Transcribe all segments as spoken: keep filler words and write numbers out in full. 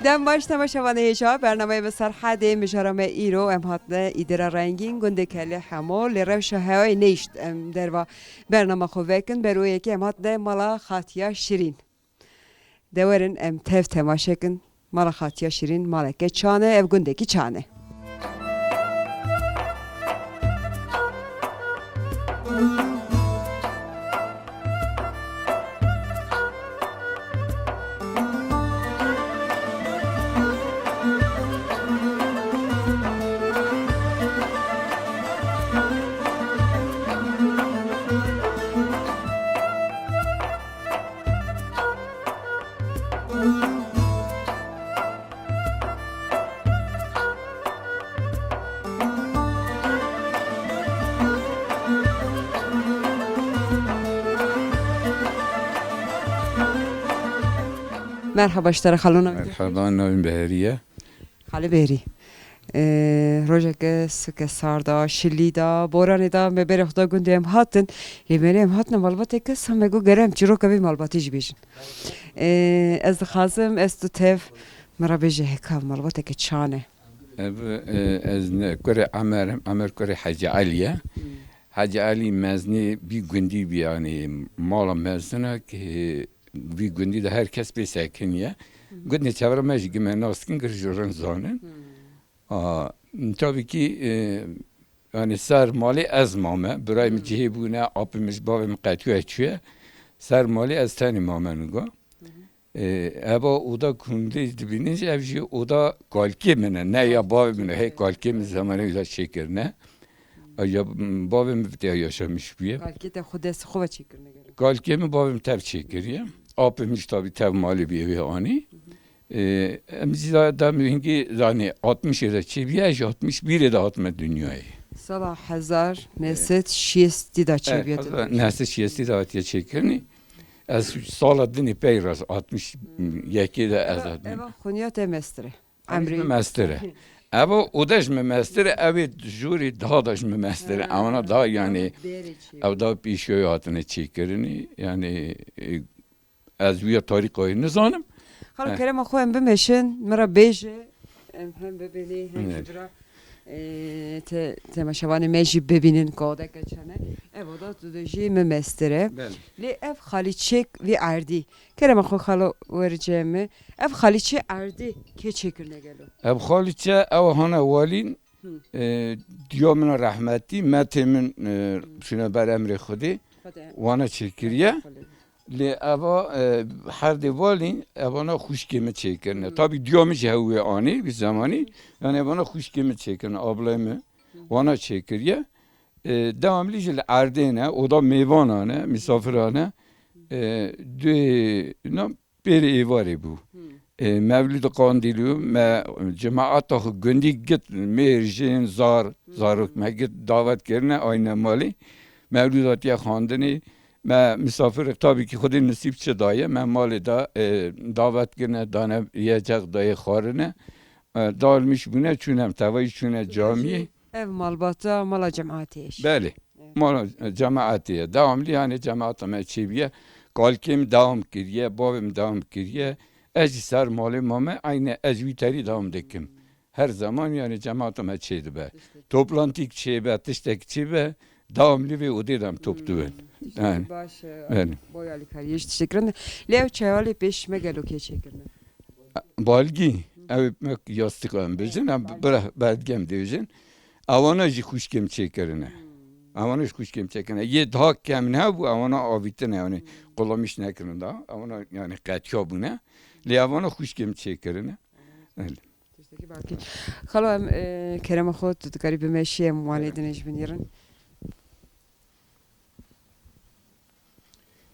Dem baş temaşevanê hêja, bernameyê bi Serhedê mijara me îro em hatine Îdira Rengîn, gundê Kelê Hemo, lê rewşa hewayê neyişt em derva bernama xwe vekin, beroyekê em hatine mala Xatiya Şirîn. De werin em tev temaşe kin, mala Xatiya Şirîn maleke çan e, ev gundekî çan e. Merhaba, ji te re xalona. Merhaba, navê min Behrî ye. Xalê Behrî. Ee, rojeke suke sar da, şilî da, boranê da, me berê xwe da gundê em hatin. Lê me em hatine malbatê kes, me got gere em çîroka vê malbatê jî bêjin. Ee, ez dixwazim, ez tu tev, min re bêje heka malbateke çan e. Ev, e, ez ne, kurê Emer im, Emer kurê Hecî Elî ye. Hmm. Hecî Elî meznê vî gundî bî, yanî mala mezin e ki vî gundî de her kes pê sekiniye. Hmm. Gundê çevre me jî gime nas dikin, gir ji rin zanin. Hmm. A, tabii ki, e, yanî ser malê ez mame, birayê min Hmm. cihê bûne, apê min ji bavê min qetiye çûye. Ser malê ez tenê mame nigo. Hı hı. E, eva oda ku hûn dê dibînin jî, ev jî oda kalkê min e, ne ya bavê min e. Hey, kalkê min zemanê wî de çêkirine. Ya, m, bavê min bi te yaşamiş bûye. Kalkê te xwe dest xwe ve çêkirine gelo? Kalkê min bavê min tev çêkiriye. Apê min jî tabî tev malê bî, ewê anî. Hı hı. E, em jî da, da min hingî zanî altmışê de çêbûye, ez jî altmış birê de hatime dinyayê. Sala hezar neh sed şêstî de çêbûye. E, neh sed şêstî de hatiye çêkirinî. Ez sala dinê pey re, altmış yekê de ez Eva, hatim. Eva xunya te mestir e. Emrê. Emrê mestir e. Eva oda ji min mestir e, ev ê jorê daha da ji min mestir e. Ha. Ewana daha yani, Ev bêrê çê. Ev daha pêşiyoyê hatine çêkirinî. Yani, e, ez wiya tarîqayê nizanim. Xalo, eh, kerema xwe em bimeşin, min re bêje, em hem bibînê, hem jî Evet. bira. Ee, te, temaşevanê me jî bibînin ku odeke çane. Ev oda tu de jî min mestir e. Belê. Lê ev xalîçek vî erdî. Kerema xwe xalo werice min. Ev xalîçe erdî kê çêkirine gelo? Ev xalîçe ew hane walîn, Hı. e, diya min rehmetî, metê min, e, Hı. çûne ber emrê Xwedê, Xwedê. Wana çêkiriye. Xwedê. Lê eva, e, herdê valî, evana xwişkê min çêkirine. Hmm. Tabî diya min jî hew wê anî, wî zemanî. Yani evana xwişkê min çêkirine, ablayê min. Hmm. Wana çêkiriye. E, devamlî jî li erdê ne, oda mêvanan e, misafiran e. E, dê, na, pêrê êvarê bû. Hmm. E, Mevlûd Qandîlû, me cemaeta xwe gundî git, mêr, jin, zar, Hmm. zarok me git davet kirine, ayne malê. Mevlûd hatiye xwendinê. Me misafir, tabî ki Xwedê nisîb çi daye, me malê da, e, davet kirine, dane yiyecek dayê xwarine. E, dalmiş bûne, çûne em tevayî, çûne camiyê. Ev malbata mala cemaatê ye. Belê. Evet. Mala, e, cemaatê ye. Devamlı yani cemaata me çêbiye. Kalkê min devam kiriye, bavê min devam kiriye. Ez jî ser malê mame, aynı ez wî terî devam dikim. Her zaman yani cemaata me çê dibe. İşte. Toplantîk çêbe, tiştek çêbe, devamlı vê odê de em top dibin. Hmm. Yani. Baş, e, yani. Boy alîkariyê jî teşekkür ederim. Lê ew çewalê pêş me gelo kê çêkirine? Balgî, ew me yastika em bijin, em bira belgem dibêjin. Ewana jî xwişkêm çêkirine. Hmm. Ewana jî xwişkêm çêkirine. Yê daha kemîn hebû, ewana avîtine, yani Hmm. qulamîş nekirin da. Ewana yani qetiya bûne. Lê ewana xwişkêm çêkirine. Öyle. Tiştekî bakî. Xalo, em, e, kerema xwe, tu dikarî bimeşî, em wanê Evet. dinê ji binîrin.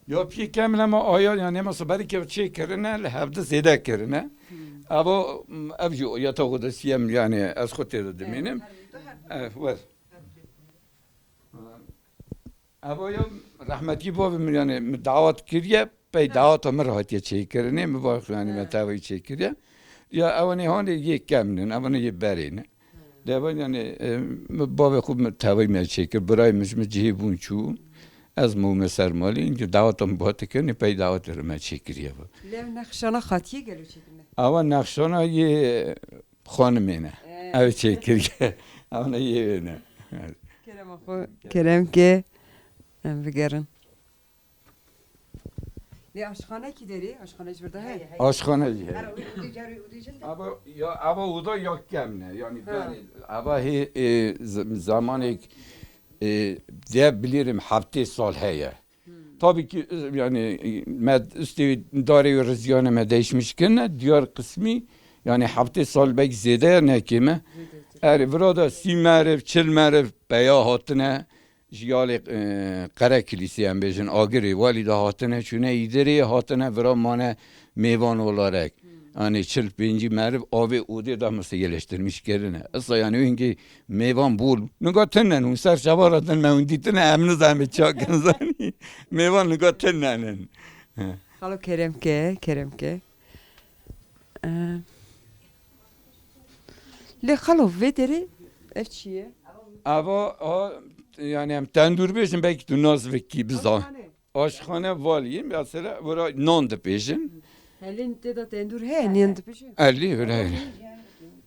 Ya piyê kemîn ema aya, yani ema seberî ke çê kirine, li hevdi zêde kirine. Hmm. Eva, m, ev jî ya ta xwe de siyem, yani ez xwe tê de dimînim. Evet, her Ev, wer. Eva ya rehmetî bavê min, yani min dawet kiriye, pey Evet. daweta min re hatiye çêkirinê, min va yani me Evet. tevayî çêkiriye. Ya ewanê hanê yê kemîn in, ewanê yê berê ne. Lê evan yani, e, min bavê xwe min tevayî me çêkir, birayê min ji min cihê bûn çû. Ez mûme ser malê, îngî daweta min batikirinê, pey dawetê re me çêkiriye. Lê ev nexşana xatiye gelo çêkirine? Awa nexşana yê xanimê ne. Ee. Ew çêkiriye. Ew ne yê wê ne. Kerema xwe, kerem ke. Em bigerin. Lê aşxane kî derê? Aşxane ji vir de heye? Aşxane jî heye. Her odê, odê carê odê jin de. Ava ya, ava oda ya kem ne. Yani Ha. berê, ava hê, e, z-, zamanek, e, de bilirim heftê sal heye. Hmm. Tabii ki, e, yani, e, me üstê darê riziyane me değişmiş kirine, diyar kısmı, yani heftê sal belki zêde ya ne kême. Zêdetir. Erê, vira da sî meriv, çil meriv peya hatine. Ji yalê, e, Qerekilîsê em bêjin, Agirê, welî de hatine, çûne Îdirê, hatine vira mane mêvan olarek. Hmm. Yanî çil pêncî meriv avê odê de muse yerleştirmiş kirine. Esa yanî wê hingê mêvan bol. Niga tinen hûn ser çava re din me hûn dîtine, em nizanî çakin zanî. Mêvan niga tinen in. He. Xalo kerem ke, kerem ke. Ee, lê xalo vê derê ev çi ye? Ava, a, yani em tendûr bêjin, belkî tu nas vekî biza. Aşxane. Aşxane valî, mesela, bura nan dipêjin. Helên tê de tendûr heye, nan dipêjin. Elî, öyle, öyle.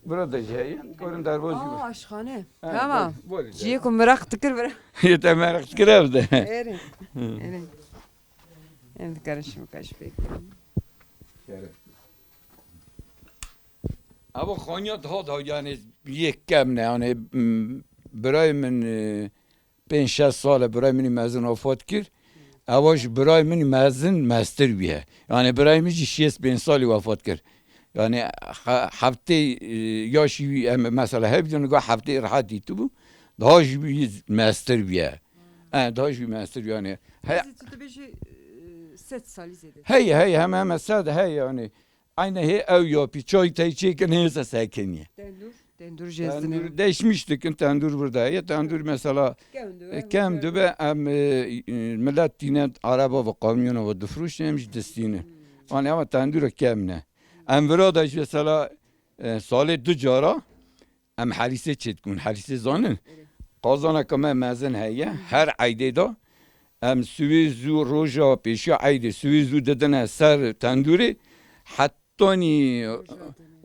Bura da jî heye, korin derbazî Aa, var. Aşxane. Ha, tamam. Valî, valî. Ciyê ku meraq dikir bira. Yê te meraq dikir ev de. Erê. Hı. Erê. Em dikarin şim kaç pek. Şeref. Ava xanya daha da yani yek kem ne yani, m, birayê min, e, pênc şeş sal e birayê min mezin wefat kir. Ava ji birayê min mezin mestir bûye. Yani birayê min jî şêst pênc salî wefat kir. Yani he-, heftê, e, yaş wî em mesela hevdî niga heftê rehet dîtibû. Daha jî wî mestir bûye. E, daha jî mestir yani. He- Zî tu dibêjî, e, sed salî zêde. Hey, hey, heme, heme sed, hey yani. Aynı he ew yapî, çay tey çêkin, hêza sekiniye. Tendûr, tendûr jê zine. Tendûr değişmiş dikin, tendûr burada heye. Tendûr mesela, Kem dibe, e, kem dibe, em, e, e, millet tîne araba ve kamyona ve difroşin, em jî distîne. Hmm. Anî ama tendûr kem ne. Em vira da jî mesela, e, salê du cara, Em helîsê çêdikin, helîsê zanin. Erê. Qazaneke me mezin heye, her eydê de em siwê zû roja pêşiya eydê, siwê zû didine ser tendûrê, hetanî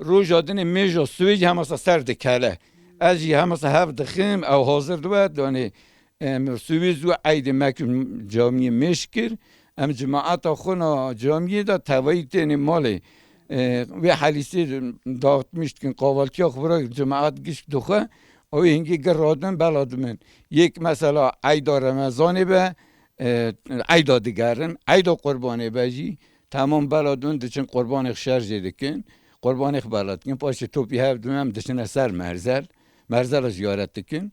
roja dinê mêja siwê jî hemasa ser dikele. Ez jî hemasa hev dixim, ew hazir dibe, danê Em siwî zû eydê me kir camiyê mêş kir. Em cemaeta xwe na camiyê de tevayî tênê malê. E, wê helîsê dağıtmış dikin, qavaltiya xwe bira cemaet gişk dixwe. Ew ê hingê gir radin bela dimin. Yek mesela eyda Remezanê be, e, eyda digerin, eyda qurbanê be jî, temam bela din diçin qurbanê xwe şerjê dikin, qurbanê xwe bela dikin. Paşê topî hev dimin em diçine ser merzel. Merzela ziyaret dikin.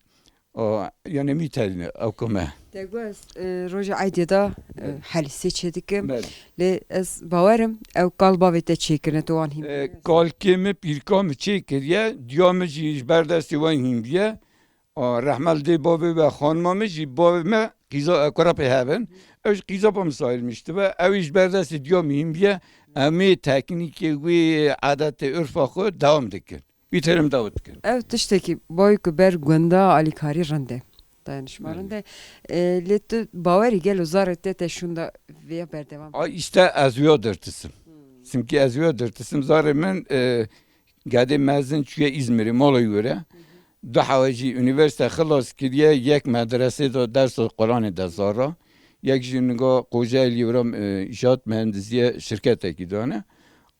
O, yani mîterîne ew ku me. Te got ez, e, roja eydê de, e, Evet. helîsê çêdikim. Belê. Lê ez bawerim ew kal bavê te çêkirine, tu wan hîn E, bûne. Kalkê min, pîrka min çêkiriye, diya min jî ji ber destê wan hîn bûye. A, rehmel dê bavê ve, xanima min jî bavê me qîza, e, kurapê hev in. Ew ji qîza ba min sayilmiş dibe. Ew jî ji ber destê diya min hîn bûye. Em ê teknîkê wê, edetê, urfa xwe dewam dikin. Wî terim dawet dikin. Ev tiştekî bayî ku ber gunda alîkarî rind e. Dayanışma Evet. rind e. E, lê tu bawerî gelo zarê te te şûnda vêya berdewam? A, işte ez wîya dertisim. Hmm. Simkî ez wîya dertisim. Zarê min, e, gedê mezin çûye Îzmirê, mala wî were. Hı hı. Du hewe jî unîversîte xilas kiriye, yek medresê de dersa Quranê de zara. Yek jî niga Kocaelî wira, e, îşaat mühendisiye şirketekî dane.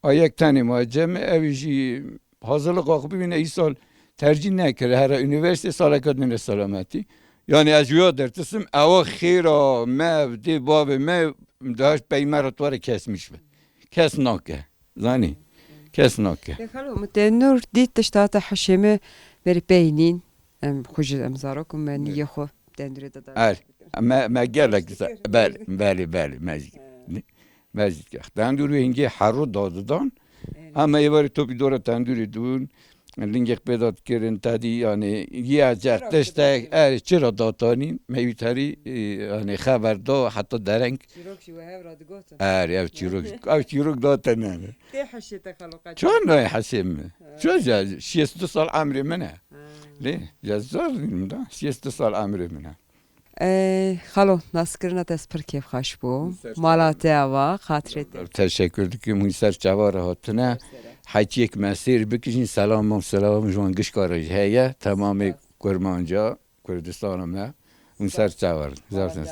A yek tenê ma cem, ew jî hazirliqa xwe bibîne, îsal tercîh nekir, here unîversîtê saleke din re selametî. Yani ez wîya dertisim, ewa xêra me, dê bavê me, daha pey me re tware kesmiş be. Kes nake. Zanî? Kes nake. Lê xalo, min tenûr dît tişta te hişê me berî peynîn. Em xwe ji em zarok û me niyê xwe tenûrê de dar. Er, me, me gelek za-, belê, belê, belê, me jî. He. Me jî dikir. Tendûr wê hingê herû dadidan. Evet. Em ê êvarê topî dora tendûrê dibûn. Lingek pê de dikirin, tedî, yani, yê ecer, Çirok tiştek, dikirin. Erê, çira datanîn, me wî terî, e, yani, xeber da, heta dereng. Çîrok jî we hev re digotin. Erê, ev çîrok, ev çîrok datene. Tê hişê te xelo qet. Çon nayê hişê min? Ha. Çon ya, şêst û du sal emrê min e. Ha. Lê, ya zor nînim da, şêst û du sal emrê min e. Ee, xalo, naskirina te ez pir kêfxweş bû. Ser Mala çavan. Te ava, xatirê te. Teşekkür dikim. Hûn ser çava re hatine. Hekiyek me sêr bikijin. Selam û selam ji wan gişka re jî heye. Temamê Kurmanca, Kurdistana me. Hûn ser çava re. Zaf spas.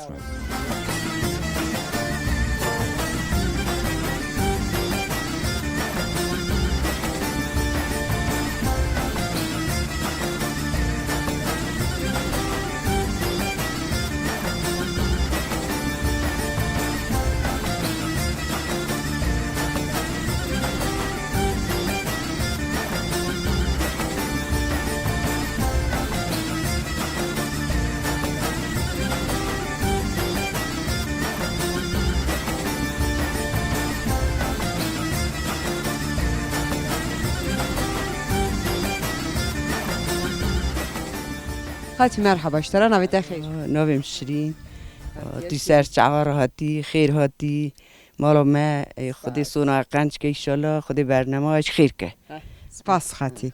Xatî, merhaba, ji te re, navê te xêr? Navê min Şirîn. Tu ser çava re hatî, xêr hatî. Mala me, ê, Xwedê sona qenc ke, înşallah Xwedê bernama ji xêr ke. Spas Xatî.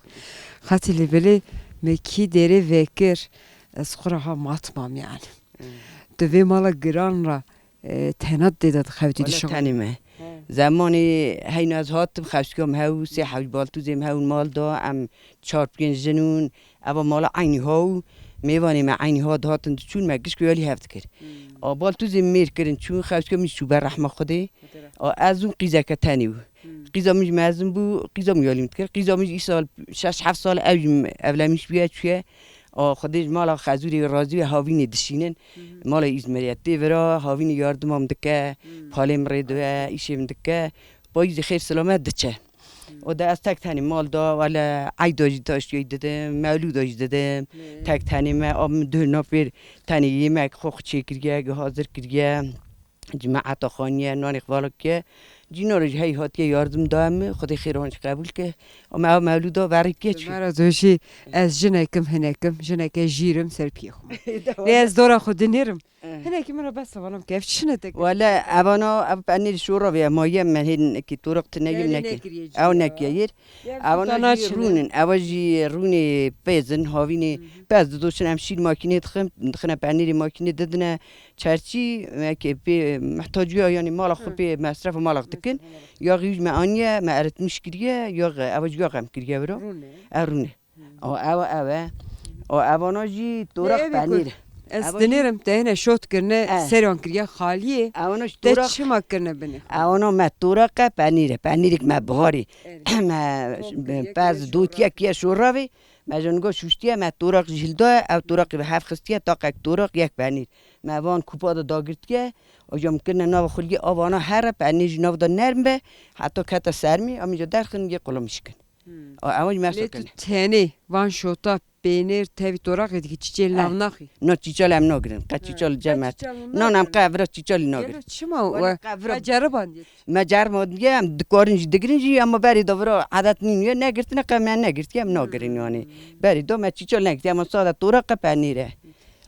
Xatî, lê belê me kî dêrê vekir, ez xwe re ha mat mam yani. Hmm. Tu vê mala giran re, e, tena dê de dixebitî, wele dişo? Tenê me. He. Zemanê heyna ez hatim, xewşika min hew, sê hewş baltûzê min hewn mal da, em çar pênc jin ûn, eva mala eynî ha û mêvanê me eynî ha dihatin diçûn, me gişk yalî hev dikir. Hmm. A baltûzê min mêr kirin çûn, xewşika min jî çû ber rehma Xwedê. Xwedê rehmet. A ez ûn qîzeke tenê bû. Hmm. Qîza min jî mezin bû, qîza min yalî min dikir. Qîza min jî îsal şeş heft sal ew jî evlenmiş bûye, çûye. A Xwedê ji mala Xezûrê razî be, havînê dişînin. Hı hı. Mala Îzmirê ye. Tê vira havînê yardim min dike, hı, palê min rê dibe, îşê min dike. Payîzê xêr silamet diçe. Hı. O de ez tek tenê mal da, wele eyda jî taştiyê didim, mewlûda jî didim. Hı. Tek tenê me, a min duh napêr tenê yemek xwe çêkiriye, hazir kiriye. Cemaeta xaniye, nanê xwe vala kiye. Cînaro jî hey hatiye yardim daye min, Xwedê xêr wan jî qebûl ke. Ama ew mewlûda verê kiye çi? Mera tu jî, ez jinekim, hinekim, jineke jîr im ser piyê xwe. Lê ez dora xwe dinêrim. Eh. Hinekî min re bes e, valam kevçine te. Wele evana, ev penêr şoravê ye, ma ye me hên ki toraq tine yim. Yani neke nekiriye cî ew ya. Nekiye yêr. Ya evana jî rûnin, ewa jî rûnê pêzin, havînê, hı hı, pez didoşin, em şîr makînê dixin, dixine penêrê makînê didine, çerçî, weke pê mihtaciya, yanî mala xwe, hı, pê mesrefa mala xwe dikin. Mesrefa mala xwe. Yaxî wî me aniye, me eritmiş kiriye, yax, ewa jî yax em kiriye wira. Rûne. E, rûne. Hı. O, ewa, ew e. O, evana jî toraq penîr. Ez dinêrim te hene şot kirine, e, serê wan kiriye xaliyê. Evana jî te toraq çima kirine binê? Evana me toraq e, penîr e. Penîrek me biharî. Erê. Me pez dotiye kiye şoravê. Me ji nigo şuştiye, me toraq jî hildaye, ew toraqî bi hev xistiye, taqek toraq, yek penîr. Me van kupa de dagirtiye, o jî em kirine nava xuliyê, avana here, penîr jî nav de nerm be, heta kete sermî, em jî derxin yê qulim şikin. Hmm. O, ew jî me. Lê tu şikine. Tenê van şota, penîr, tevî toraqê dikî, çîçê li nav naxî? Na çîçal em nagirin, qe çîçal cem. Nan em qe vira çîçalî nagirin. Gelo çima we qe vira ceribandiye? Me ceriband diye, em dikarin jî digirin jî, ama berê de vira edet nîn ye, negirtine qe me negirtiye, em nagirin yani. Hmm. Berê de me çîçal negirtiye, ama sade toraq e, penîr e.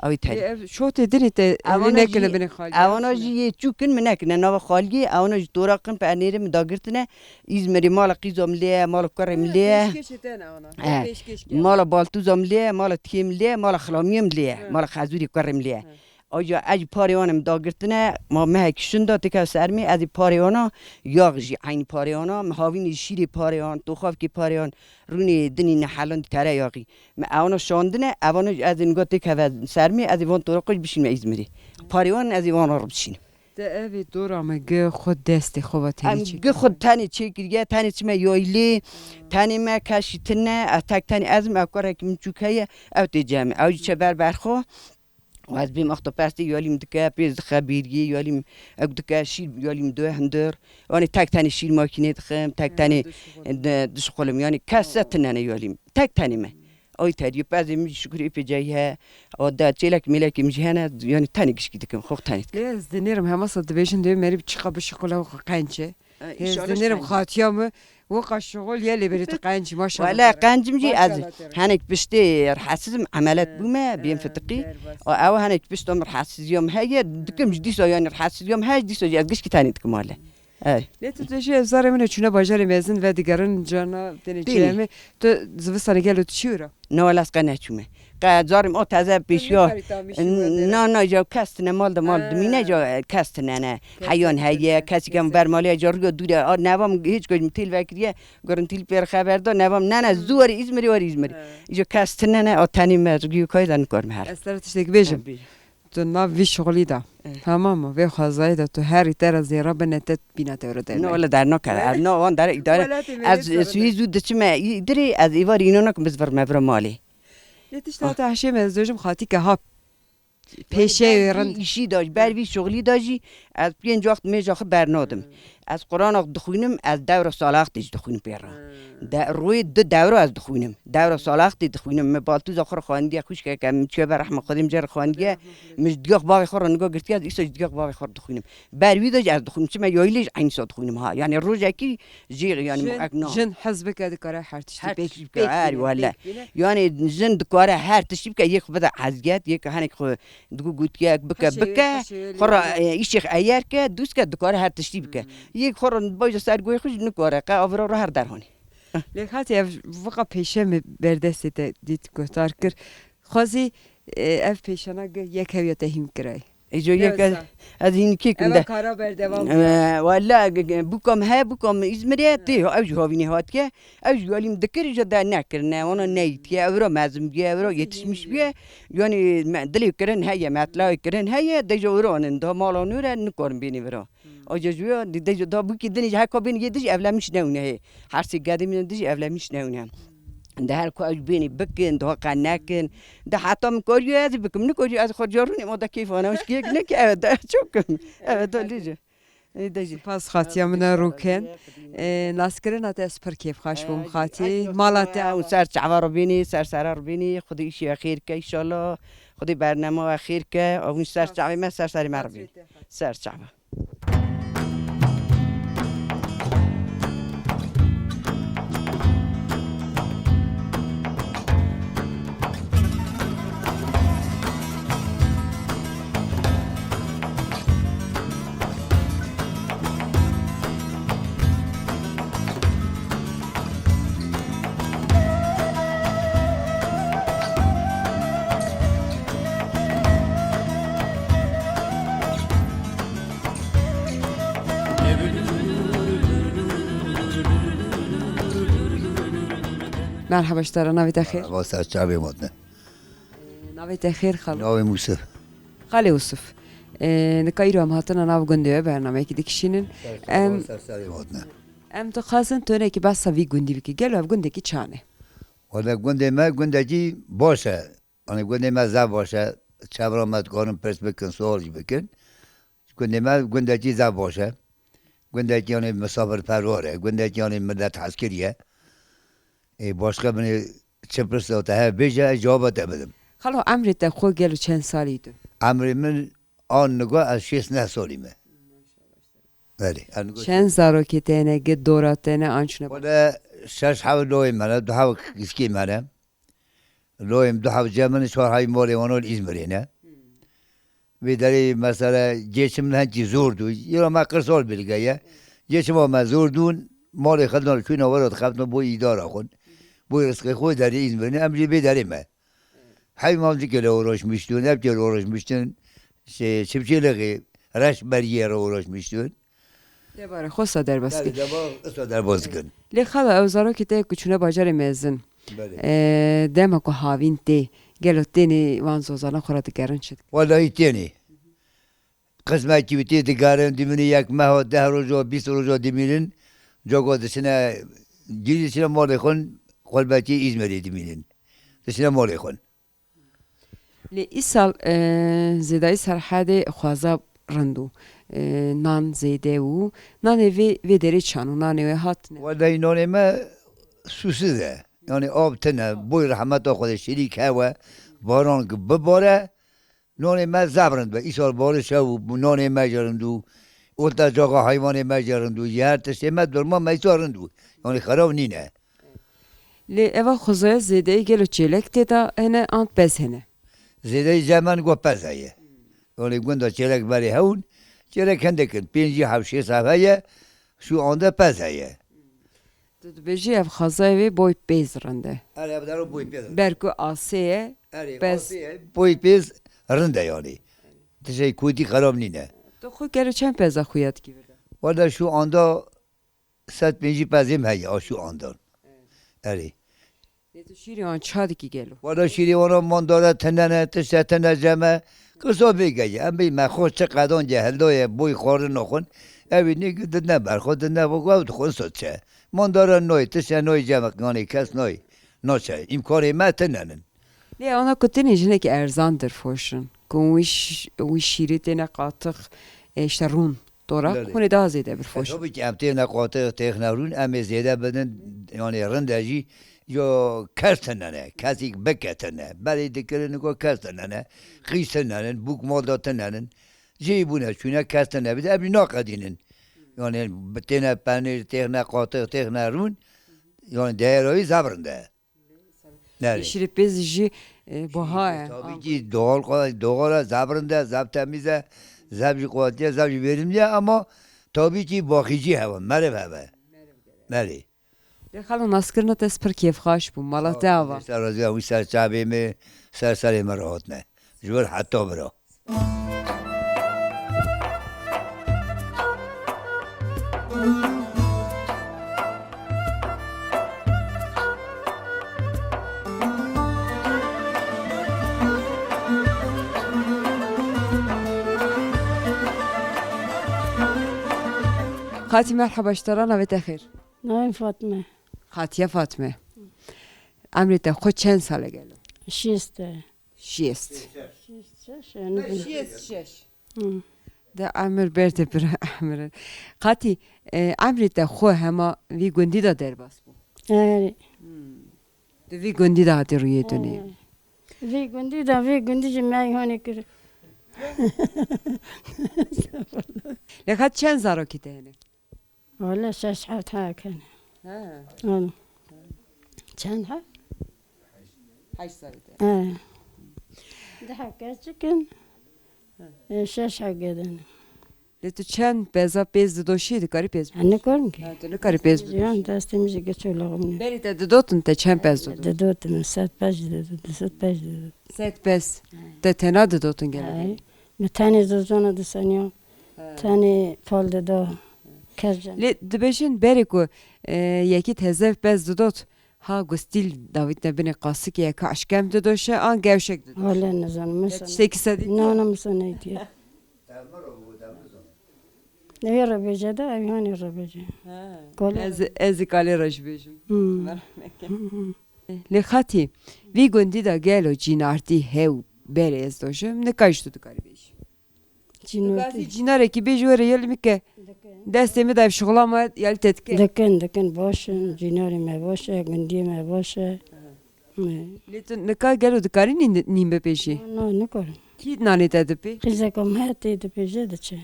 Ew tenê. Ê, ev şotê dinê te, evana jî nekine binê xaliyê. Evana jî yê çûk in, min nekine nava xaliyê, evana jî toraq in, penîrê min dagirtine. Îzmirê mala qîza min lê ye, mala kurê min lê ye. Pêşkêşê te ne ana. He. Pêşkêş kir. Mala baltûza min lê ye, mala tiyê min lê ye, mala xilamiyê min lê ye, he, mala xezûrê kurê min lê ye. He. Aja ez jî parê wan em dagirtine, ma mehekî şinda têke ser min, ez ê parê wana yax jî eynî parê wana, min havînê şîrê parê wan, toxavkê parê wan, rûnê dinî nehelandî tereyaxî. Me ewana şandine, ewana jî ez ê niga têkeve ser min, ez ê van toraqo jî bişînme Îzmirê. Parê wan ez ê wana re bişînim. Te evê dora me gi xwe destê xwe ve tenê çêkiriye? Em gi xwe tenê çêkiriye, tenê çime yaylê, tenê me keşî tine, ez tek tenê ez im, ev kurekî min çûk heye, ew tê cem. Ew jî çe ber ber xwe. Û ez bêm axta pestê yalîm dike, pêz dixe bêriyê, yalîm ek dike, şîr yalîm due hundir. Yanî tek tenê şîr makînê dixim, tek tenê di-, dişixulim. Yanî kes se tinene yalîm. Tek tenê me. Ay terî, pezê min jî şukur ê pê cayî he. O da çêlek mêlekê min jî hene, yanî tenê gişkî dikim, xwe tenê dikim. Lê ez dinêrim hema sa dibêjin dê merî çiqa bişixule û qenc e. E, ez dinêrim xatiya min, weka şixul ye lê berê tu qenc, maşallah. Wele qencim jî ez henek piştê rehetsizim, emelet bûme, bêm fitiqî. O, ew henek pişta min rehetsiziyam heye, dikim jî dîsa yanî rehetsiziyam heye, dîsa jî ez gişkî tenê dikim wele. Ey. Lê tu dê jî zarê min e çûne bajarê mezin vedigerin, cana têne çi em ê. Tu zivistanê gelo tu çi wira? Na wele ez qe neçûme. Qe carê min o teze pêşiya. Nikarî tam îşî werdere. Na, na, îca kes tine mal de mal dimîne, îca kes tine ne. Kes Heyan tine heye, ne. Kesî ke Kes bermaliye, îca riya dûre. A, neva min hiç ku min têl vekiriye, gorintî li pêr xeber da, neva min ne, ne, Hmm. zû warî Îzmirê, warî Îzmirê. He. Îca kes tine ne, a tenê me, riyo kayê de nikar me her. Ez te re tiştek bêjim. He, bêje. Tu nav vî şixulî de. Eh. Tamam mı? Vê xwezayê de tu herî te re zêra bine te bîna te re derme. No, wele dernakeve. Eh. Ez no, wan dere îdare. Welatê me Ez yê suyî zû diçime îdirê, ez êvarî înan nakim, ez vir me vira malê. Lê tişta Ah. te hişê me ez dojim xatî ke hap. Pêşeyê Ber vî rind. Îşî de jî, ber vî şixulî de jî, ez pênc wext mêja xwe bernadim. Hmm. Ez Qur'ana dixwînim, ez dewra salaxtê jî dixwînim pê re. Hmm. De, rûyê du dewra ez dixwînim. Dewra salaxtê dixwînim. Min baltûza xwe re xwendiye, xwişkeke min çûye ber rehma Xwedê min jê re xwendiye. Min ji digax bavê xwe re niga girtiye, ez îsa ji digax bavê xwe re dixwînim. Ber wî de jî ez dixwînim. Çime yayîlê jî eynî sa dixwînim ha. Yani rojekî jê, yani Jin, ek na. jin hez bike dikare her tiştî Her pêk, tiştî bike, pêk her bîne, wele. pêk bîne. Yani jin dikare her tiştî bike, yek xwe bide eziyet, yek henek xwe digo gotiyek bike, Xeşê, bike, xeşê, xwe re, lê e, îşê xwe eyer ke, dûst ke, dikare her tiştî bike. Hmm. Yek xwe re baje ser goyê xwe jî nikare, qe avira re her derhanî. Lê xatî ev viqa pêşe min berdestê te dît guhdar kir. Xwezî, e, ev pêşana gi yek hewiya te hîn kirayê. Îco Gel yek ez, sa. ez hîn kêkim Eva de. kara berdewam E, bike. Wala, g-, g-, bûka min he, bûka min Îzmirê tê, ew jî havînê hatiye. Ew jî alî min dikir, îco de nekirine, wana neyîtiye, ew ra mezin bûye, ew ra Peki, yetişmiş neyîtiye. bûye. Yani me, dilê kirin heye, metlayê kirin heye, de jî ew ra nin, da mala nû re nikarin bênî vira. Hmm. Aja ji wê, di, de jî da bûkî dinê jî heka bênî yê dijî evlenmiş newne hê. Her sê gedê min dijî evlenmiş newne. Hmm. De her ku ew bênî bikin, daha qe nekin. De heta min kariyo ez bikim, nikariyo ez xwe carûnê ma de keyf ana, şkiyek ne ki ev de çok kim. Ev de lêce. Ê de jî. Spas xatiya min e rûken. Ê, naskirina te ez pir kêfxweş bûm xatî. Mala te ew ser çava re bênî, ser sera re bênî. Xwedê îşê we xêr ke inşallah. Xwedê bernama we xêr ke. Ew ser çavê me, ser serê me re bênî. Ser çava. Merhaba ji te re, navê te xêr? Merhaba, ser çavê me hatine. Navê te xêr, xalo? Navê Musif. Xalê Usif. Ee, nika îro em hatine nav gundê we bernameyekî dikişînin. Ser çavê Em, me, ser serê me hatine. Em dixwazin tu hinekî behsa vî gundî bikî. Gelo ev gundekî çan e? Wele gundê me gundekî baş e. Yanî gundê me zaf baş e. Çevra me dikarin pirs bikin, sual jî bikin. Gundê me gundekî zaf baş e. Gundekî yanî misafirperwer e. Gundekî yanî millet hezkirî ye. Ê, başqa binê çi pirsa te hebe bêje, ez cewaba te bidim. Xalo, emrê te xwe gelo çend salî tu? Emrê min an niga ez şêst neh salî me. Belê, ez niga Çend zarokê te ne, gi dora te ne, an çune? Wele şeş hev loyê me ne, du hev giskê me ne. Loyê min du hev cem min, çar hev malê wan li Îzmirê ne. Vê derê mesela cê çi min henkî zor dû. Îro me qirsal bilge ye. Cê çima me zor dûn, malê xwe dan li kûna we re dixebitine bo îdara xwe. Bo rızkê xwe derê Îzmirê ne, em jî vê derê me. Heywan dike le uğraşmıştın, hep gel uğraşmıştın. Şey, çiftçiliği, reşberiye re uğraşmıştın. Debara xwe sa derbas Tabii, kir. Debara xwe sa derbas kir. Lê xala, ew zarokê te ku çûne bajarê mezin. Belê. Ee, dema ku havîn tê, gelo tênê wan zozana xwe re digerin çi dikin? Wallahî tênê. Qismekî wî tê digerin, dimînin yek meha, deh roja, bîst roja dimînin. Cogo diçine, gî diçine malê xwe, xulbetî Îzmirê dimînin. Diçine malê xwe. Lê îsal, e, zêdayî Serhedê xwaza rind û, e, nan zêde û nanê vê, vê derê çan û nanê wê hatine. Wellahî nanê me sûsiz e. Yani av tine, boy rehmeta Xwedê şirîk hewe, baran ki bibare, nanê me zaf rind be. Îsal bariş hew, nanê me jî rind û, ota caxa heywanê me jî rind û, ji her tiştê me durma me îsal rind û. Yani xerab nîne. Lê eva xwezaya zêdeyî gelo çêlek tê de hene an pez hene? Zêdeyî zeman go pez heye. Yanî gunda çêlek berê hewin, çêlek hindik in, pêncî hev şêst hev heye, şu anda pez heye. Tu dibêjî ev xwezayê wê boy pêz rind e. Erê, ev dero boy pêz rind. Ber ku asê ye, Erê, pez. Asê ye, boy pez rind e yani. Tiştê kotî xerab nîne. Tu xwe gelo çend peza xuya dikî vir de? Wala şu anda sed pêncî pezê me heye, a şu andan. Erê. Lê tu şîrê wan ça dikî gelo? Wala şîrê wana mandara tune ne, tişte tune cem e. Qisa bêgeye, em bê me xwe çi qedan ceheldaye, boy xwarin naxwin. Ew ê nêgir didne ber xwe, didne bo ew dixwin sot çe. Mandara noy, tişte noy cem e, yani kes noy. Naçe, îmkanê me tune nin. Lê ana ku tenê jinekî erzan dirfoşin, ku wî ş-, wî şîrê têne qatix, e, işte rûn, dorak, Belê. Hûn ê daha zêde E, birfoşin. Tabii ki em têne qatix, têxne rûn, em ê zêde bidin, yani rinde jî, yo kes tune ne, kesîk bike tune, berê dikirin ku kes tune ne, qîz tune nin, bûk mal da tune nin, cihê bûne çûne kes tune bide, em jî naqedînin. Yani bi têne penêr, têxne qatix, têxne rûn, yani değerayî zev rinde. Nerê? Şîrê pêz jî, e, baha ye. Tabii ki doğal, doğal e, zev rind e, zev temiz e, zev jî quwetli ye, zev jî verimli ye ama tabii ki baxîcî heve, meriv heve. Nerê? Lê xalo naskirina te spir kêfxaş bû, mala te ava. Ser razî, wî ser çavê me, ser serê me rahat ne. Ji wir heta bira. Xatî merheba ji te re, navê te xêr? Navê Fatme. Xatiye Fatme. Emrê te xwe çend sal e gelo? Şêst e. Şêst. Şêst şeş, yani. Şêst şeş. Hı. De emir berde bir emirin. Qatî, e, emrê te xwe hema vî gundî de derbas bû? Erê. Hmm. Di vî gundî de hatî rûyê dunê? Erê. Vî gundî de, vî gundî jî me îhanê kir. Lê qet çend zarokî te hene? Wele şeş heft heke ne. He. Wele. Çend heft? Heşt zarî de. He. Di heft keçik in. He. E, şeş heft gedin. Lê tu çend peza pêz didoşî, dikarî pêz bidoşî? Ha, nikarim ki. Ha, tu nikarî pêz bidoşî. Yan destê min jî geç û lağim ne. Berî te didotin, te çend pez didot? Didotin, sed pez jî didot, du sed pez jî didot. Sed pez. He. Te tena didotin gelek. He. Mi tenê zozana diseniya. He. Tenê fal dida. Kes can. Lê dibêjin berê ku, e, yekî teze pez didot, ha gustîl davîtine binê qasikê, ka eşkem didoşe, an gewşek didoşe. Wele nizanim, min Ya sana. Tiştekî sedî Na, na, min sana etiye. Ew ê re bêje de, ew hanê re bêje. Ha. Kole. Ez, ez ê kalê re jî bêjim. Hmm. Merak neke. Hmm. Lê Xatî, vî gundî de gelo cînartî hew berê ez dojim, nika jî tu dikarî bêjî. Cînartî. Nika ez ê cînarekî bêjî were yelî min ke. Dikin. Destê min de ev şixula me yelî te dike. Dikin, dikin, baş in, cînarê me baş e, gundiyê me baş e. Aha. Ne. Lê tu nika gelo dikarî nîn, nîn bipêjî? Na, nikarim. Kî nanê te dipê? Qîzeka me tê dipêje diçe.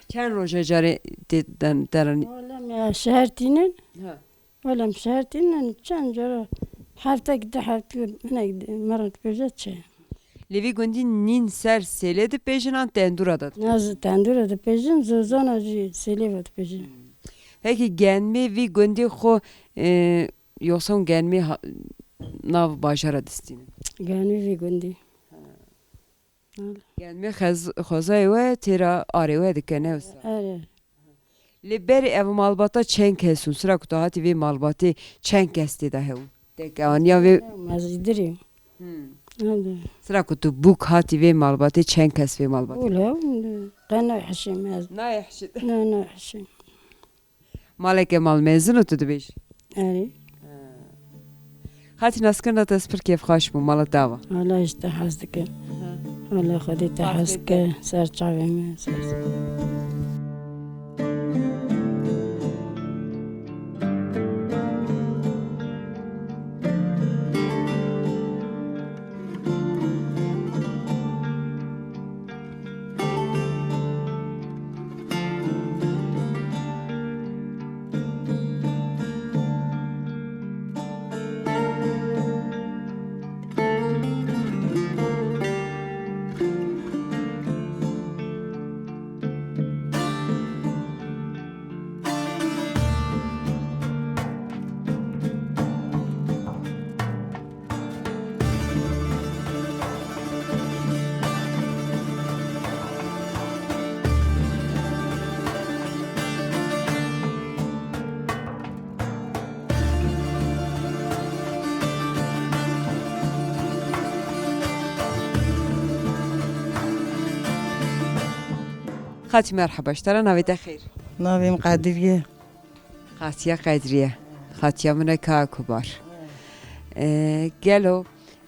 Çend roj e carê tê den, te re nî- Wele me şeher tînin. Ha. Wele me şeher tînin, çend cara heftek, du heftek, hinek me re dipêje çi. Lê vî gundî nîn ser sêlê dipêjin an tendûra de dipêjin? Na, tendûra dipêjin, zozana jî sêlê ve dipêjin. Pekî genmê vî gundî xwe, e, Yoxsan genmê ha-, nav bajara distînin. Genmê vî gundî. Ha. Genmê xez-, xwezayê we têra arê we dike, ne wisa? Erê. Lê berê ev malbata çend kes hûn? Sira ku tu hatî vê malbatê çend kes tê de hewn? Te ke aniya vê Ne, mezîdirî. Hmm. Hadi. Sira ku tu bûk hatî vê malbatê çend kes vê malbatê? Bûle, qe ne hişê mez. Nayê hişê. Ne, ne hişê. Maleke mal mezin û tu dibêjî? Erê. Xatî naskirina te spir kêfxweş bû, mala te ava. Wala ji te hez dikim. Ha. Wala Xwedê te hez dike, ser çavê min, ser Xatî merheba, ji te re navê te xêr. Navê min Qediriye. Xatiya Qedriye. Xatiya min e ka kubar. Ee, gelo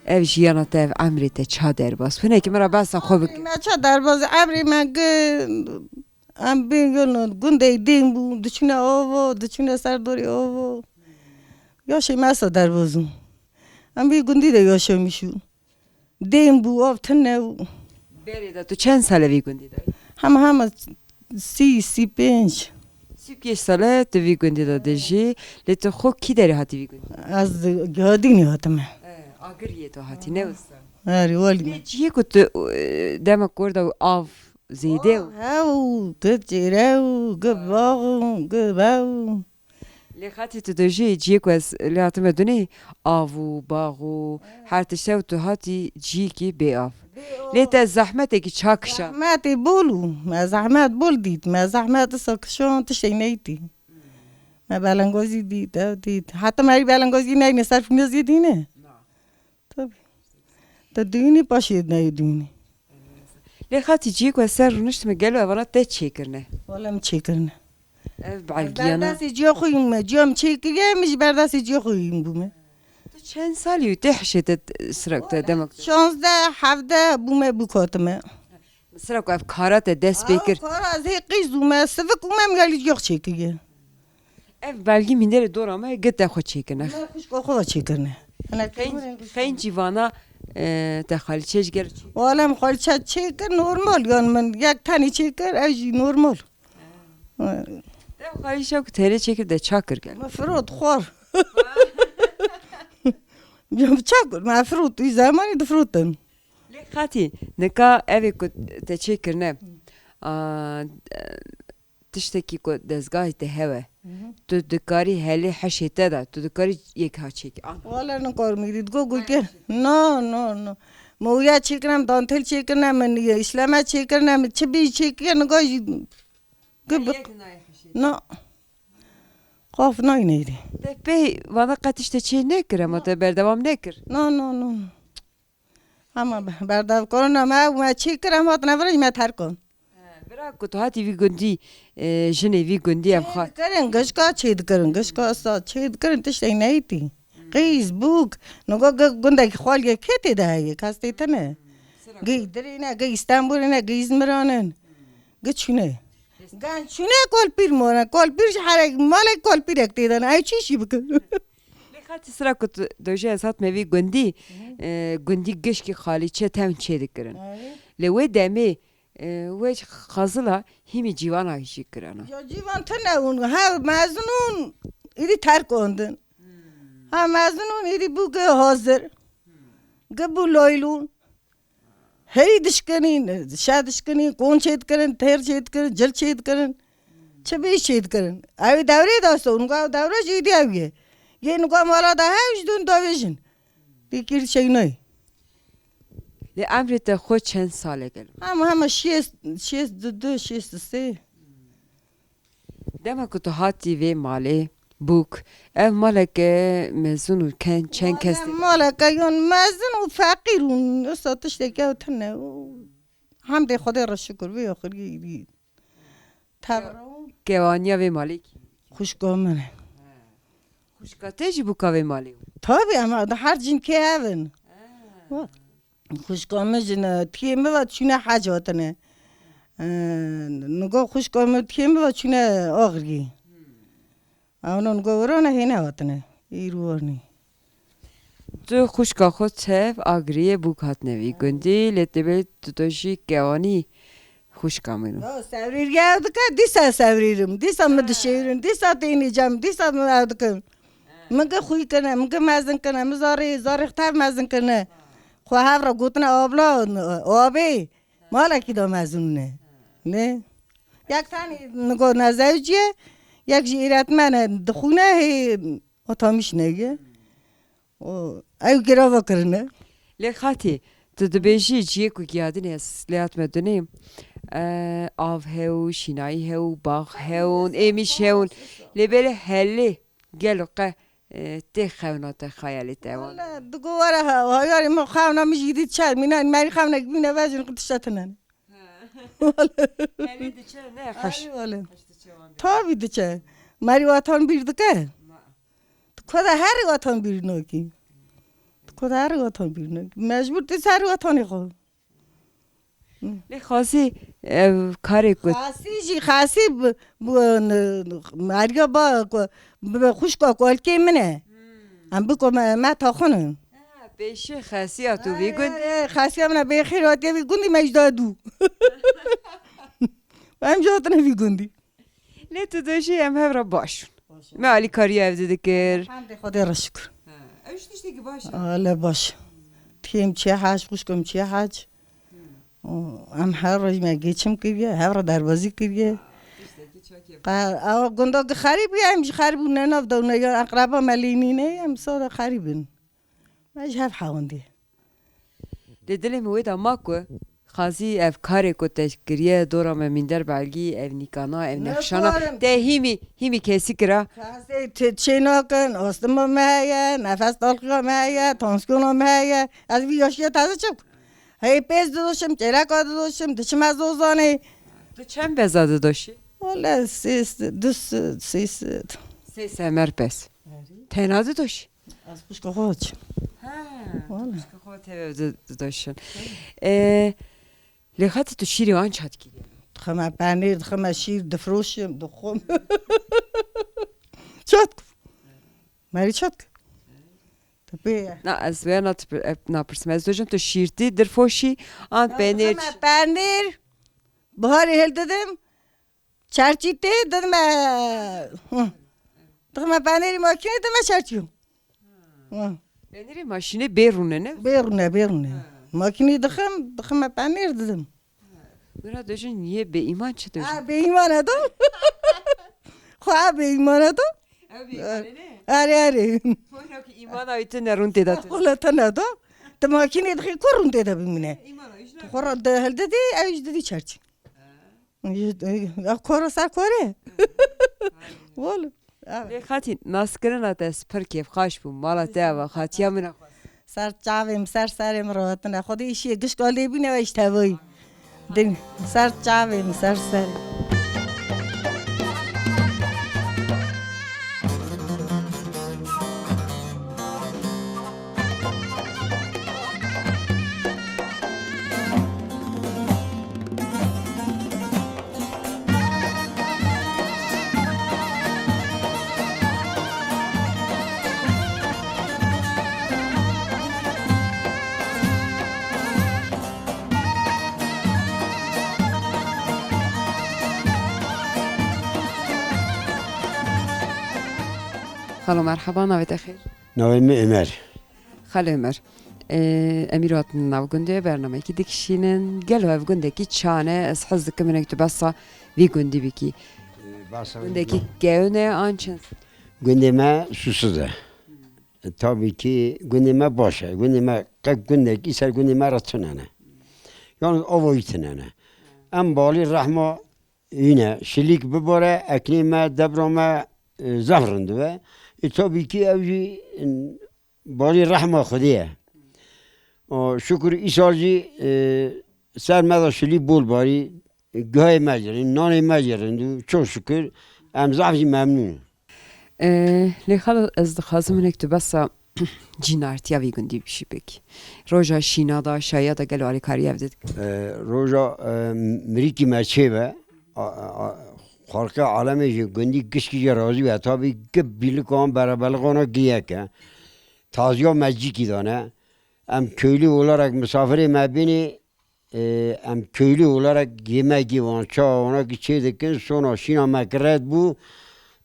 ev jiyana te, ev emrê te ça derbas? Hinekî min re behsa xwe bike. Me ça derbas, emrê me gi-, em bên gelo gundê dîn bû, diçûne ovo, diçûne ser dorê ovo. Yaşê me esa derbas bû. Em vî gundî de yaşamîş bû. Dêm bû, av tune û Berê de tu çend sal e vî gundî de? Hema hema sî, sî pênc. Sî pênc sal e tu vî gundî de dijî. Lê tu xwe kî derê hatî vî gundî? Ez Gihadînê hatime. E, Agiriyê tu hatî, ne wisa? Erê, welî me. Lê cihê ku tu, e, dema ku orada û av zêde û Hew, gi çêre û gi bax û gi bew. Lê xatî tu dojî ciyê ku ez lê hatime dunê, av û bax û her tişt e û tu hatî ciyekî bê av. Lê te zehmetekî ça kişand? Zehmetê bol û me zehmet bol dît. Me zehmet isa kişand, tiştek neytî. Me belengozî dît, ev dît. Heta me belengozî neyne ser fînozî dîne. Tabii. Te dûnî paşê neyê dûnî. Lê xatî ciyê ku ez ser rûniştime, gelo evana te çêkirine? Wala min çêkirine. Ev belgiyana. Berdasê ciya xwe yîn me, ciya min çêkiriye, min ji berdasê ciya xwe yîn bûme. Tu çend salî wî tê hişê te, sirak te demek? Şazdeh, hevdeh bûme bûk hatime. Sirak ev kara te dest pê kir? Kara ez hê qîz bûme, sivik bûme, min gelî ciya xwe çêkiriye. Ev belgî mînderê dora me gite xwe çêkirine. Me xwişka xwe ve çêkirine. Hene Xeyn-, xeyn cîvana, e, te xalîçe ji gel çêkir? Wala em xalîçe çêkir normal, yan min yek tenê çêkir, ev jî normal. Te xalîçe ku tenê çêkir de ça kir gel? Me firot xwar. Ya ça kir? Me firot, wî zemanî difirotin. Lê xatî, nika evê ku te çêkirine, a, tiştekî ku dezgahê te hewe, tu dikarî helê heşê te de, tu dikarî yek ha çêkî? Wala nikarim êdî, digo gulke. No, no, no. Min wîya çêkirine, min dantel çêkirine, min îşleme çêkirine, min çi bî çêkirine, nika jî. Gi bi-, no. Qaf nayne êdî. Te pê vana qet tişte çê nekir, ama te berdewam nekir? No, no, no. Ama be-, berdevkirina me û me çêkir, em hatine vir jî me terkon. He, bira ku tu hatî vî gundî, e, jinê vî gundî em xwe. Çêdikirin, gişka çêdikirin, gişka esa çêdikirin, tiştek neytî. Qîz, bûk, nigo gi-, gundekî xaliyê kê tê de heye, kes tê tine. Gi dirê ne, gi Îstenbulê ne, gi Îzmiran in. Gi çûne. Gen çûne kolpîr more, kolpîr ji herek, malek kolpîrek tê de ne, ew çi işî bikin? Lê xatî sira ku tu dojê ez hatime vî gundî, e, gundî gişkî xalîçe tewn çêdikirin. Lê wê demê, e, wê xazila hîmî cîvana jî kirana. Ya cîvan tune ûn, he mezin ûn, îdî terk ondin. Ha mezin ûn, îdî bû gi hazir. Gi bû loylûn. Herî dişkinîn, şe dişkinîn, kon çêdikirin, têr çêdikirin, cil çêdikirin. Çi bî çêdikirin? Ew ê dewrê de son, ew dewre jî dî ew ye. Yê nigo mala de hew ji dûn davêjin. Dî kir şey nayê. Lê emrê te xwe çend sal e gelo? Hema, hema şêst, şêst û du, şêst û sê. Dema ku tu hatî vê malê, bûk, ev maleke mezin û ken-, çend kes tê? Maleke yon mezin û feqîr û wisa tiştekî ew tune û hemdê Xwedê re şikir vê axirî. Tevra û kewaniya vê malê kî? Xwişka min e. Xwişka te jî bûka vê malê bû? Tabii, em her cînkê ev in. Xwişka min jî ne, tiyê min ve çûne hec hatine. E, nigo xwişka min tiyê min ve çûne Axiriyê. Ewna nigo wirane hêne hatine. Îro warnî. Tu xwişka xwe tev Agiriyê bûk hatine vî gundî, lê tê bê tu, tu jî kewanî xwişka min. Ya, sewrîriya ew dike, dîsa sewrîrim. Dîsa min dişêrin, dîsa tênî cem, dîsa min ew dikim. Min gi xwî kirine, min gi mezin kirine, min zarê, zarê xwe tev mezin kirine. Xwe hev re gotine abla, abê, malekî da mezin ne. Ne? Yek tenê nigo nezewciye, yek jî îretmene dixwîne hê otamîş neye. O, ew girava kirine. Lê xatî, tu dibêjî ciyê ku giyadinê ez lê hatime dunê, e, av hew, şînayî hew, bax hewn, êmîş hewn. Lê belê helê gelo qe, e, tê xewna te, xeyalê te wan? Wele, digo were ha, hayalê min xewna min jî dît çer, mîna, merî xewnek bîne vejin qi tişte tinen. Wele. Herî diçe, ne xweş. Ay, wele. Xweş diçe wan de. Tabii diçe. Merî watan bîr dike. Ma. Tu koda her watan bîr nakî. Tu koda her watan bîr nakî. Mecbur tu ser watanê xwe. Lê xasî ev karê ku Xasî jî, xasî bi, bi, n-, meriya ba ku bi xwişka kolkê min e. Hmm. Em biko me, me taxunin. Ha, pêşî xesiya tu vî gundî. Ê, ê, xesiya min e, bê xêr hatiye vî gundî me ji da dû. Em jî hatine vî gundî. Lê tu de jî em hev re baş in. Baş in. Me alîkariya ev didikir. Hemdê Xwedê re şikir. Ha, ew jî tiştekî baş e. Ale baş. Tiyê min çiye hac, xwişka min çiye hac. Û em her roj me geçim kiriye, hev re derbazî kiriye. Tiştekî çok iyi. Qa-, ew gundok xerîb ye, em jî xerîb û ne nav de û ne ya eqreba me lê nîne, em sade xerîb in. Me ji hev hewindî. Lê dilê min wê de ma ku xazî ev karê ku te kiriye dora me mînder belgî, ev nîkana, ev Ne nexşana, karim. Te hîmî, hîmî kesî kira. Xazê tu çê nakin, astma me heye, nefes dalxiya me heye, tansiyona me heye. Ez vî yaşiya taze çi bikim? Hey pêz didoşim, çêleka didoşim, diçime zozanê. Tu çend beza didoşî? Wele sês, du sês, sês. Sê semer pez. Erê. Tena didoşî? Ez xwişka xwe diçim. Ha, Wala. Xwişka xwe teve di-, didoşin. Ee, lê xatî tu şîrê wan çat kiriye? Dixime penêr, dixime şîr, difroşim, dixwim. Çat. Merî çat. Tabii. Na, ez vê na, napirsim. Ez dojim tu şîrtî, dirfoşî, an penêr. Dixime penêr, biharê hildidim. Çerçî tê didime. Hı. Dixime penêrî makînê dime çerçî. Hı. Penêrê maşînê bê rûne ne? Bê rûne, bê rûne. Ha. Makînê dixim, dixime penêr didim. Mira dojin niye bê îman çi dojin? Ha, bê îman e do. Xwe ha bê îman e do. Ew bê îman e ne? Erê, erê. Xwe ki îman ayî tu ne rûn tê de tu. Xwe te ne do. Tu makînê dixî ku rûn tê de bimîne. Îman ayî jî ne. Xwe re de hildidî, ew jî didî çerçî. Ha. Ya koro ser kore. Wol. Evet. Lê xatî naskirina te ez pir kêfxaş bûm. Mala te ava xatiya min e. Ser çavê min, ser serê min rahatine. Xwedê îşiyê gişka lê bîne ve îştevayî. Din, ser çavê min, ser serê. Xalo, merheba, navê te xêr? Navê min Ömer. Xalo Ömer, e, em îro hatin nav gundê bernameyekî dikişînin. Gelo ev gundekî çane, ez hez dikim hinek tu behsa vî gundî bikî. Ee, behsa vî Gundekî gund- kewn e an çend? Gundê me Susuz e. E, tabii ki gundê me baş e. Gundê me qe gundekî ser gundê me re tune ne. Yalnız avayî tune ne. Em balî rehma Îne, şilîk bibare, eknê me, debra me, e, zaf rind be. E, tabii ki ew jî, e, balî rehma Xwedê ye. O, şukur îsal jî, e, ser me de şilî bol barî, e, gihayê me jî rind, nanê me jî rind û çok şükür em zaf jî memnûn in. E, lê xalo ez dixwazim hinek tu behsa cînartiya vî gundî bişî pêkî. Roja şîna da, şaya da gelo alîkarî ev didike? E, roja, e, mirîkî me çê be, a, a, xalqê alemê jî gundî gişkî jê razî be. Tabî gi bîlikan berebeliqana gi yek e. Taziya me cîkî dane. Em köylü olarak misafirê me bînî, e, em köylü olarak yemekî wan, çawa wana ki çê dikin, sona şîna me ki red bû.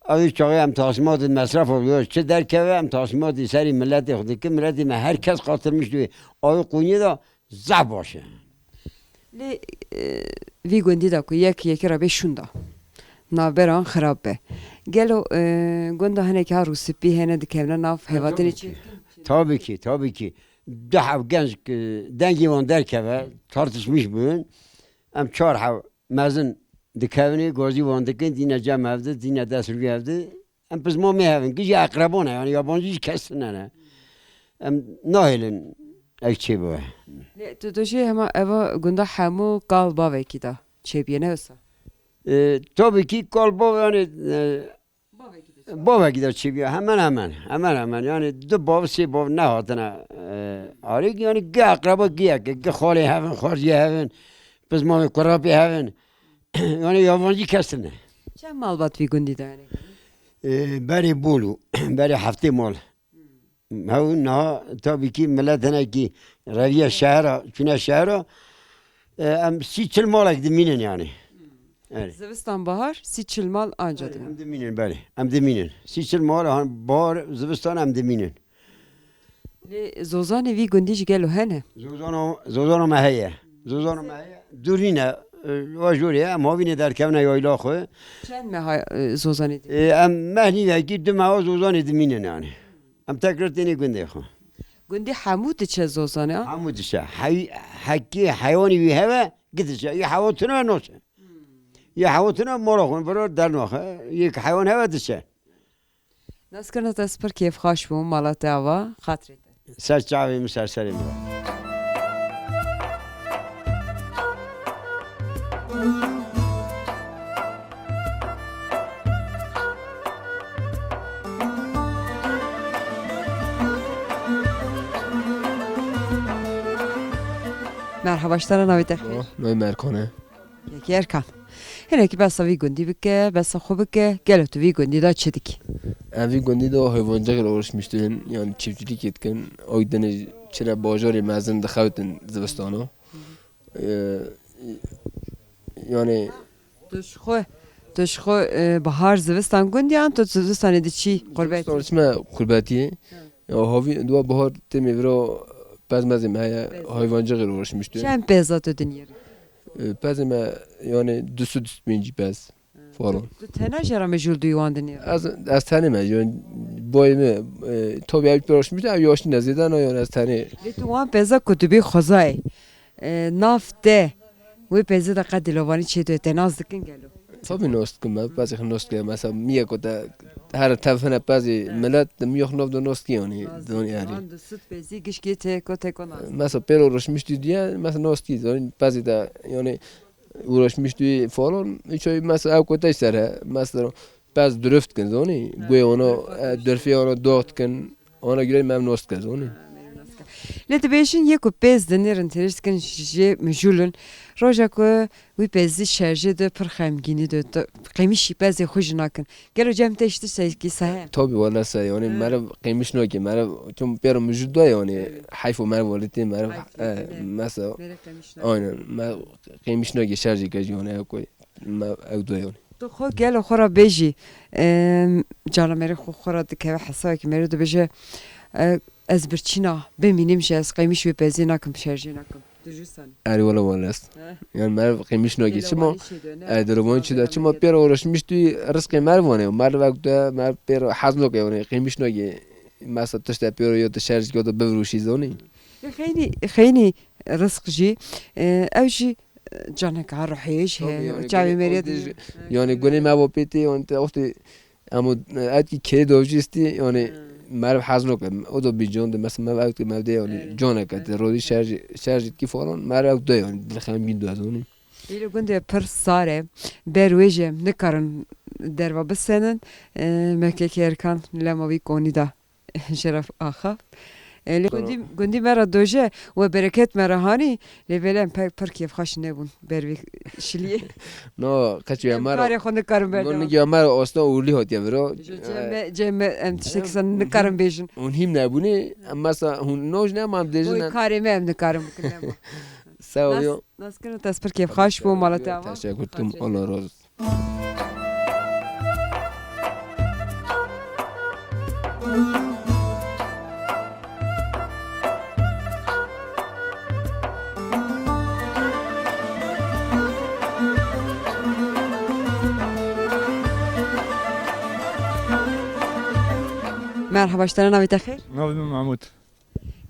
Ew çaxê em tasîmatê mesref oluyor. Çi derkeve em tasîmatê serî milletê xwe dikin. Milletê me her kes katılmış diye. Ayê Qonyê de zaf baş e. Lê, e, vî gundî de ku yek yekî re bê şûnda. Navbera wan xirab be. Gelo, e, gunda hinekî ha rûspî hene dikevne nav hevatinê çê dikin? Tabii ki, tabii ki. Du heb genc, e, dengê wan derkeve, tartışmış bûn. Em çar heb mezin dikevin, gazî wan dikin, dîne cem hevdi, dîne dest rûyê hevdi. Em pizma mê hevin, gijî eqreba ne, yani yabancı jî kes tune ne. Em nahêlin ev çê bibe. Lê tu, tu jî hema eva gunda hemû kal bavekî da. çêbiyê, ne wisa? E, tabii ki kal bav, yani, e, bavekî de çêbiye, hemen hemen, hemen hemen. Yani du bav, sê bav nehatine, e, alî, yani gi eqreba gi yek, gi xalê hevin, xwarziyê hevin, pizmamê kurapê hevin. Yani yabancı kes tine. Çend malbat vî gundî de yani? E, berê bol û, berê heftê mal. Hew niha tabii ki millet hinekî reviye şehra, çûne şehra, e, em sî çil malek dimînin yani. Evet. Zivistan bahar sî çil mal anca dimînin. Em dimînin, belê. Em dimînin. Sî çil mal, han bahar, zivistan em dimînin. Lê zozanê vî gundî ji gelo hene? Zozano, zozano me heye. Zozano me heye. Dûr nîne, e, wa jorê em havînê derkevne yayla xwe. Çend meha, e, zozanê dî? E, em meh nîvekî du meha zozanê dimînin yani. Em tekrar tênê gundê xwe. Gundî hemû diçe zozanê, ha? Hemû diçe. Hey-, hekî heywanî wî heve, gi diçe. Yê hewa tune naçe. Yê hewa tune mala xwe, vira dernaxe. Yê ki heywan heve diçe. Naskirina te ez pir kêfxweş bûm, mala te ava, xatirê te. Ser çavê min, ser serê min. Merhaba, ji te re, navê te xêr? Oh, navê me Erkan e. Yekî Erkan. Hinekî behsa vî gundî bike, behsa xwe bike, gelo tu vî gundî de çi dikî? Em vî gundî de hayvancılıkla uğraşmıştın, yani çiftçilik etkin. O yüzden çile bajarê mezin dixewtin zivistana. Ee, yani Tu ji xwe, tu ji xwe, e, bahar zivistan gundî an tu zivistanê diçî qurbetî? Zivistan çime qurbetî. Hı. Ya havî dua bahar têmê vira pez mezê me heye, Pez. Hayvancılıkla uğraşmıştı. Çend peza tu dinêrî? E, pezê me yani du sed, du sed pêncî pez falan. Tu, tu tena jê re mijûl dûyî wan dinêrî? Ez, ez tenê me, yani boyê me, e, tabii ev uğraşmıştı, ev yaşlı ne zêde ne yani ez tenê. Lê tu wan peza ku tu bî xwezayê, e, nav te wê pezê de qet dilavanî çê tu te nas dikin gelo? Tabii nas dikim, me pezê xwe nas dikim. Mesela miyek ku te her tevhine pezê millet de miyek nav de nas dikin yani. Nas dikin, yani. Wan du sed pezî gişkê teko teko nas dikin. Mesela pêro uğraşmıştı diye, mesela nas dikin. Yani pezê de yani uğraşmıştı falan. Hiç öyle mesela ev ku te ser he. Mesela pez dürüft kin, zonî. Guê ona, e, dürfê ona doxt kin. Ona göre me nas dikin, zonî. Lê dibêjin yê ku pez dinêrin, têrîş dikin jê mijûl in. Roja ku wî pezî şerjê de pir xemgînî de, de, qemîşî pezê xwe jî nakin. Gelo cem te ji tiştekî se heye? Tabii wala se, yani meriv qemîş nake, meriv çim pêro mijûl da yani. Evet. Heyf û meriv wala tê meriv, e, mesela. Meriv qemîş nake. Aynen, me qemîş nake şerjê ke jî yani ev koy. Me ew do yani. Tu xwe gelo xwe re bêjî, em, cana merê xwe xwe re dikeve hesabekî merê dibêje, e, ez birçîna bimînim jî ez qemîş wê pezê nakim, şerjê nakim. Tu jî sen. Erê wala wala est. He. Yani meriv qemîş nake. Çima? Dilovanî çi de, ne? E, dilovanî çi de. Çima pêro uğraşmış tu rizqê meriv wane. Meriv ew de, meriv pêro hez nake yani. Qemîş nake. Mesela tişte pêro yo tu şerj yo tu bivroşî zonî. Xeynî, xeynî rizq jî, e, ew jî, e, caneke ruhê jî heye. Çavê merê de. Yani gunê me bo pê tê, yani te oxtê em o, e, etkî kê dovcî stî, yani meriv hez noke. O da bî can de, mesela me ew ke me de, yani caneke te rodî şerj, şerj ki falan, meriv ew de yani dil xemgîn de yani. Îro gundê pir sar e, ber wê jî em nikarin derva bisenin, e, me kekê Erkan lema wî konî da. Şeref axa. E, lê gundî, gundî me re doje we bereket me re hanî, lê belê em pe-, pir kêfxweş nebûn ber vê şiliyê. No, qeç ya me re. Karê xwe nikarin berdewam. No, nigê me re osna ûlî hatiye viro. Cem me, cem me, em tiştekî sen nikarin bêjin. Hûn hîm nebûnê, em mesela hûn noj ne, em dêjin. Boy karê me em nikarin bikin, nema. Sağ ol. Nas-, naskirina te ez pir kêfxweş bûm, mala te ava. Teşekkür ederim. Allah razı olsun. Merhaba, ji te re, navê te xêr? Navê min Mahmûd.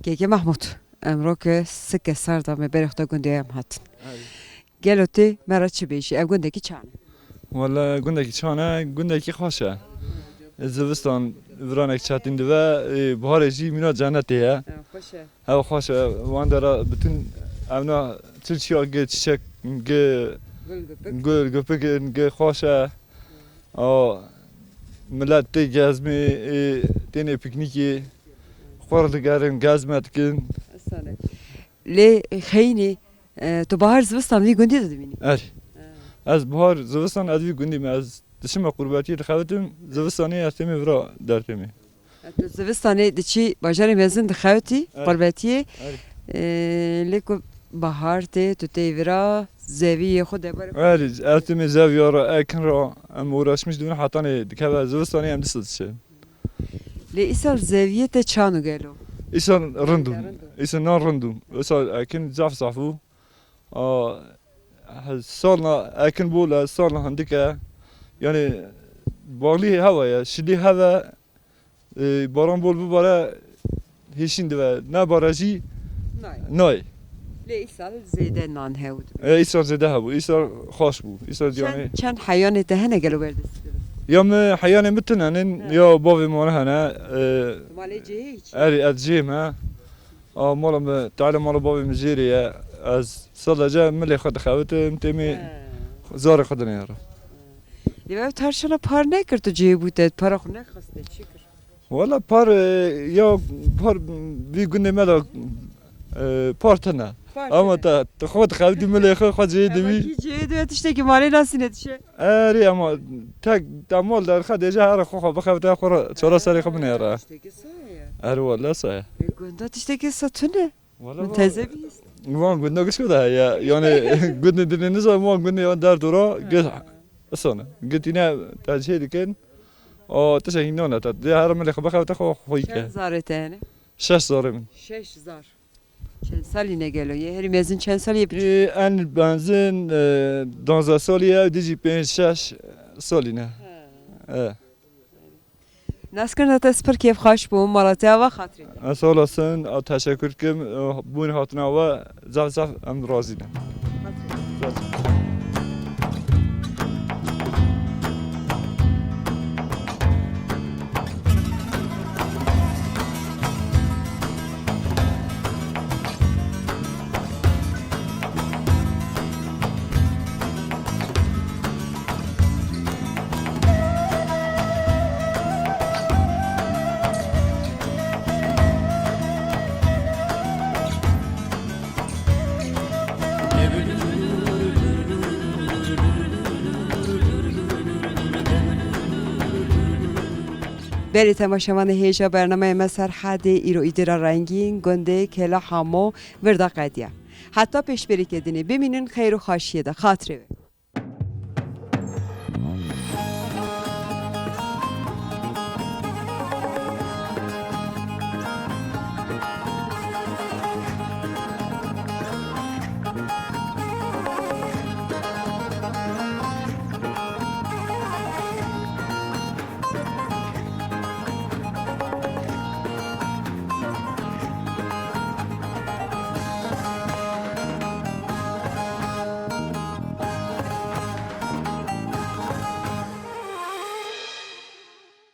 Kêkê Mahmûd, emro ke sike ser da me berê xwe gundê em hatin. Gelo tê me re çi bêjî? Ev gundekî çan e? Wele gundekî çan e, gundekî xweş e. Zivistan viranek çetîn dibe, ê, buharê jî mîna cennetê ye. Ew xweş e. Ew xweş e. Wan dera bütün evna çil çiya gi çiçek, gi Gul gupik. Gul gupik in, gê xweş e. A, millet tê gezmê, ê, tênê piknîkê. Xwe digerin, gezme dikin. Sane. Lê xeynî, e, tu bahar zivistan vî gundî de dibînî? Erê. Ha. Ez bahar zivistan ez vî gundî me. Ez dişime qurbetiyê dixebitim, zivistanê ez têmê vira dertêmê. Ha, tu zivistanê diçî bajarê mezin dixebitî, erê, qurbetiyê. Erê. E, lê ku bahar tê, tu tê vira zeviyê xwe debarê xwe. Erê, ez têmê zeviya re, ekin re, em uğraşmış dibin hetanê dikeve zivistanê em dîsa diçin. Lê îsal zeviyê te çan û gelo? Îsal rind bû. Rind bû. Îsal nan rind bû. Îsal ekin zaf zaf bû. A, he, salna ekin bol e, salna hindik e. Yani, bağlı hava ya. Şidî heve, e, baran bol bibare, hêşîn dibe. Nebare jî nayê. Nayê. Lê îsal zêde nan hebû dibe. E, îsal zêde hebû. Îsal xweş bû. Îsal çend, yani, çend heyanê te hene gelo berdestî dibe? Ya min heyanê min tune nin, he, ya bavê min hene. E, malê cihê hiç? Erê, ez cihê me. A, mala min, teala mala bavê min jêrê ye. Ez sadece milê xwe dixebitim, têmê, he, zarê xwe dinêrim. Lê ev tarşana par nekir tu cihê bû te, para xwe nexiste, çi kir? Wala par, e, ya par vî gundê me de, e, par tune. Par tune. Ama te, tu xwe dixebitî milê xwe, xwe cihê dibî. Kî cihê dibe tiştekî malê nasîne dişe. Erê, ama tek te mal derxe dêje here xwe xwe bixebite xwe re çara serê xwe binêre. Tiştekî saye. Erê wala saye. E, gunda tiştekî sa tune. Wala min teze bîst. Wan gunda gişko da ya. Yani gundê dinê nizan wan gundê ya derdora. Ha. Git, isane. Gitine tercih dikin. O tişe hînana te. De her milê xwe bixebite xwe xwe ke. Çend zarê te hene? Şeş zarê min. Şeş zar. Çend salî ne gelo ye? Herî mezin çend salî ye? Ê, en mezin, e, duwazdeh salî ye, dijî pênc şeş salî ne. Ha. E. Naskirina te spir kêfxweş bû, mala te ava xatirê te. Ez sağ olasın, a, teşekkür kim, e, bûn hatina we, zaf zaf em razî ne. Zaf zaf. Belê temaşevanê hêja bernameya me Serhedê îro îdira rengîn gundê Kela Hamo vir de qediya. Heta pêşberîkê dinê bimînin xeyr û xweşiyê de. Xatirê we.